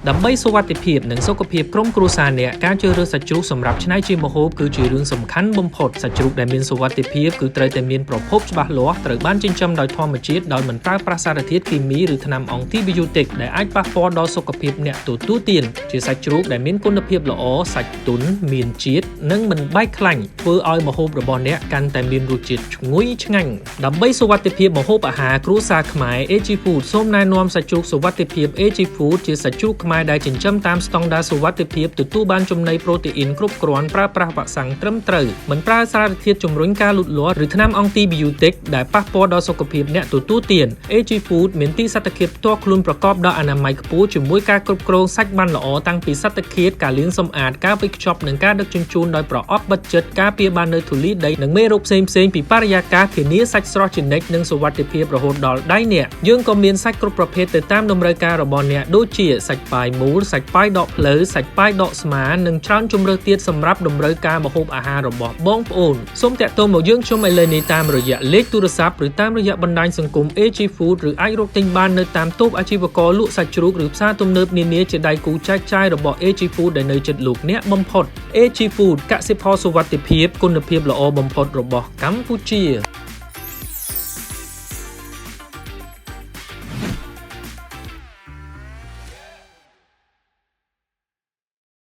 ដើម្បីសុវត្ថិភាពនិងសុខភាពក្រុមគ្រួសារអ្នកការជ្រើសរើសសាច់ជ្រូកសម្រាប់ច្នៃជាម្ហូបគឺជារឿងសំខាន់បំផុតសាច់ជ្រូកដែលមានសុវត្ថិភាពគឺត្រូវតែមានប្រភពច្បាស់លាស់ត្រូវបានចិញ្ចឹមដោយធម្មជាតិដោយមិនប្រើប្រាស់សារធាតុគីមីឬថ្នាំអង់ទីប៊ីយ៉ូទិកដែលអាចប៉ះពាល់ដល់សុខភាពអ្នកទទួលទានជាសាច់ជ្រូកដែលមានគុណភាពល្អសាច់ទន់មានជាតិនិងមិនបែកខ្លាញ់ធ្វើឲ្យម្ហូបរបស់អ្នកកាន់តែមានរសជាតិឈ្ងុយឆ្ងាញ់ដើម្បីសុវត្ថិភាពម្ហូបអាហារគ្រួសារខ្មែរ AG Food សូមណែនាំសាច់ជ្រូកសុវត្ថិភាព AG Food ជាសាច់ជ្រូកខ្មែរដែលចិញ្ចឹមតាមស្តង់ដារសុវត្ថិភាពទទួលបានចំណីប្រូតេអ៊ីនគ្រប់គ្រាន់ប្រើប្រាស់វ៉ាក់សាំងត្រឹមត្រូវមិនប្រើសារធាតុជំរុញការលូតលាស់ឬថ្នាំអង់ទីប៊ីយ៉ូទិកដែលប៉ះពាល់ដល់សុខភាពអ្នកទទួលទាន AG Food មានទីសន្តិភាពផ្ទាល់ខ្លួនប្រកបដោយអនាម័យខ្ពស់ជាមួយការគ្រប់គ្រងសាច់បានល្អតាំងពីសត្វធាតុការលាងសម្អាតការវេចខ្ចប់និងការដឹកជញ្ជូនដោយប្រអប់បិទជិតការពារបាននូវធូលីដីនិងមេរោគផ្សេងៗពីបរិយាកាសធានាសាច់ស្រស់ជានិច្ចនិងសុវត្ថិភាពរហូតដល់ដៃអ្នកយើងក៏មានសាច់គ្រប់ប្រភេទទៅតាមតម្រូវការរបស់អ្នកដូចជាសាច់បាយមូលសាច់បាយដកផ្លូវសាច់បាយដកស្មានិងច្រើនជម្រើសទៀតសម្រាប់តម្រូវការម្ហូបអាហាររបស់បងប្អូនសូមតាក់ទងមកយើងខ្ញុំឥឡូវនេះតាមរយៈលេខទូរស័ព្ទឬតាមរយៈបណ្ដាញសង្គម AG Food ឬអាចរកទិញបាននៅតាមតូបអាជីវករលក់សាច់ជ្រូកឬផ្សារទំនើបនានាជាដៃគូចែកចាយរបស់ AG Food ដែលនៅជិតលោកអ្នកបំផុត AG Food កសិផលសុវត្ថិភាពគុណភាពល្អបំផុតរបស់កម្ពុជា។